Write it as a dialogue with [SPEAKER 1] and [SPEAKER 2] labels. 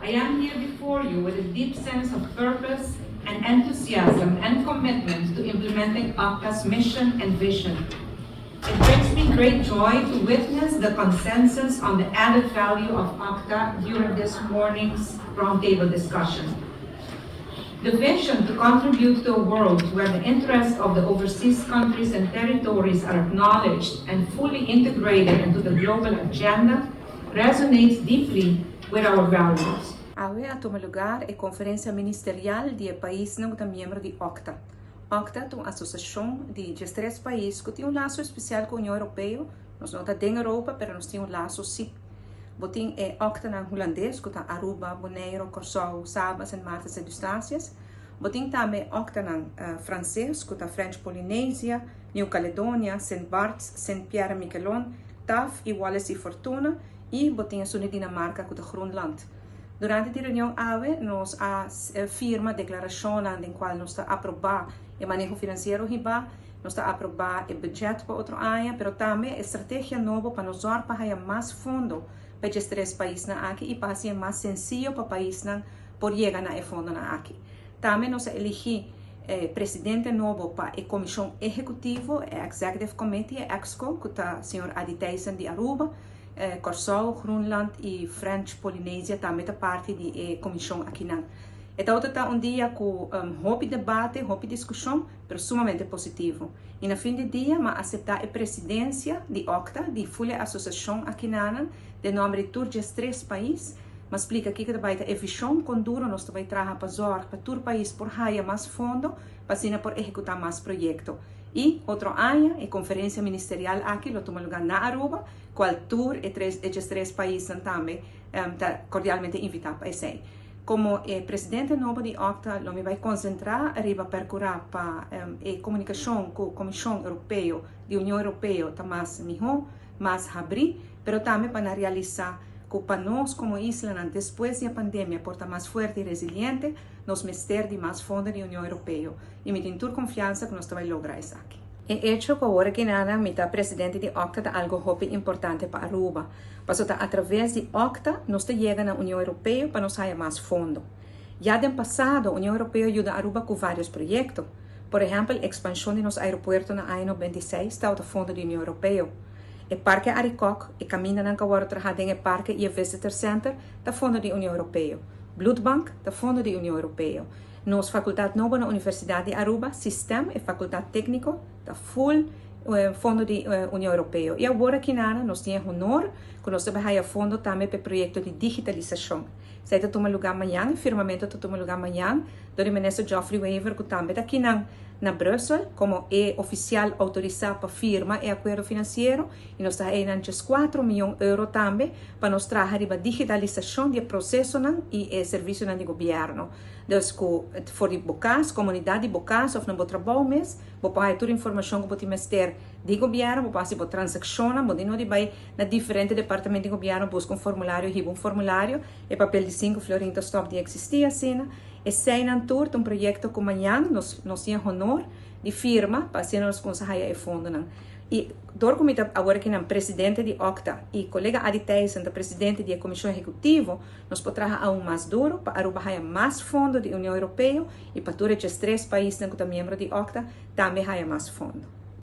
[SPEAKER 1] I am here before you with a deep sense of purpose and enthusiasm and commitment to implementing OCTA's mission and vision. It brings me great joy to witness the consensus on the added value of OCTA during this morning's roundtable discussion. The vision to contribute to a world where the interests of the overseas countries and territories are acknowledged and fully integrated into the global agenda resonates deeply with our values.
[SPEAKER 2] Awe a tuma lugar e conferencia ministerial di e paisnan cu ta miembro di OCTA. OCTA ta un asociacion di 13 pais cu tin un laso especial cu Union Europeo. Nos no ta den Europa, pero nos tin un laso si. Bo tin e OCTA hulandes, cu ta Aruba, Bonaire, Corsou, Saba, Sint Maarten y Eustatius. Bo tin tambe OCTA frances, cu ta French Polynesia, New Caledonia, Sint Barts, Sint Pierre Miquelon, TAF y Wallis y Fortuna. Y bo tin e Dinamarca, cu ta Groenland. Durante e reunion awe, nos a firma declaracion den cual nos ta aproba e maneho financiero riba, nos ta aproba e budget pa otro aña, pero tambe estrategia nobo pa nos pa haya mas fondo pa e tres paisnan aki y pa haci mas sencillo pa paisnan por yega na e fondonan aki. Tambe nos a eligi presidente nobo pa e comision ehecutivo, Executive Committee, EXCO, cu ta señor Adi Thijssen di Aruba, Corsou, Groenland y French Polynesia tambe ta parti di comision akinan. Anto, ta un dia cu hopi debate, hopi discusion, pero sumamente positivo. Y na fin di dia, m'a acepta e presidencia di OCTA, di full e asociacion akinan, den nomber di tur 13 pais, m'a splica kico ta e vision con duro nos ta bay traha pa zorg pa tur pais por haya mas fondo, pa asina por ehecuta mas proyecto. Y otro aña, e conferencia ministerial aki lo tuma lugar na Aruba, cual tur e 13 paisnan tambe ta cordialmente invita pa esey. Como presidente nobo di OCTA, lo mi bay concentra riba percura pa e comunicacion cu e Comision Europeo, di Union Europeo, ta mas miho, mas habri, pero tambe pa realisa cu pa nos como isla, despues di e pandemia, por ta mas fuerte y resiliente, nos mester di mas fondo di Union Europeo. Y mi tin tur confiansa cu nos ta bay logra esaki. E hecho cu awor cu nada, mi ta presidente di OCTA ta algo hopi importante pa Aruba. Pasobra ta atraves di OCTA, nos ta yega na Union Europeo pa nos haya mas fondo. Ya den pasado, Union Europeo a yuda Aruba cu varios proyecto. Por ehempel, expansion di nos aeropuerto na aña 96 ta fondo di Union Europeo. E Parke Arikok, e camindanan cu awor traha den e parke y e Visitor Center, ta fondo di Union Europeo. Bloedbank, ta fondo di Union Europeo. Nos facultad nobo na Universidad di Aruba, Sistem e Facultad Tecnico, ta full fondo di Union Europeo. Y awor aki nos tin honor cu nos ta bay fondo tambe pa e proyecto di digitalisacion. Esey ta tuma lugar mañan, firmamento ta tuma lugar mañan, door di minister Geoffrey Wever, cu tambe ta aki na Brussel, como e oficial autorisa pa firma e acuerdo financiero, y nos ta haya 4 miyon euro tambe pa nos traha e digitalisacion di proceso y e servicio di gobierno. Dus cu for di bo cas, comunidad di bo cas of na bo trabou mes, bo por tur informacion cu bo mester di gobierno, bo por haci transaccion, bo no bay na diferente departamento di gobierno busca un formulario, hiba un formulario, e papel di 5 florin ta stop di existi asina. Esey tur un proyecto cu mañan nos tin honor di firma pa asina nos consiga e fondonan. Y door cu awor aki presidente di OCTA y colega Adi Thijssen, presidente di comision ehecutivo, nos por traha aun mas duro pa Aruba haya mas fondo di Union Europeo y pa tur e 13 paisnan cu ta miembro di OCTA tambe haya mas fondo.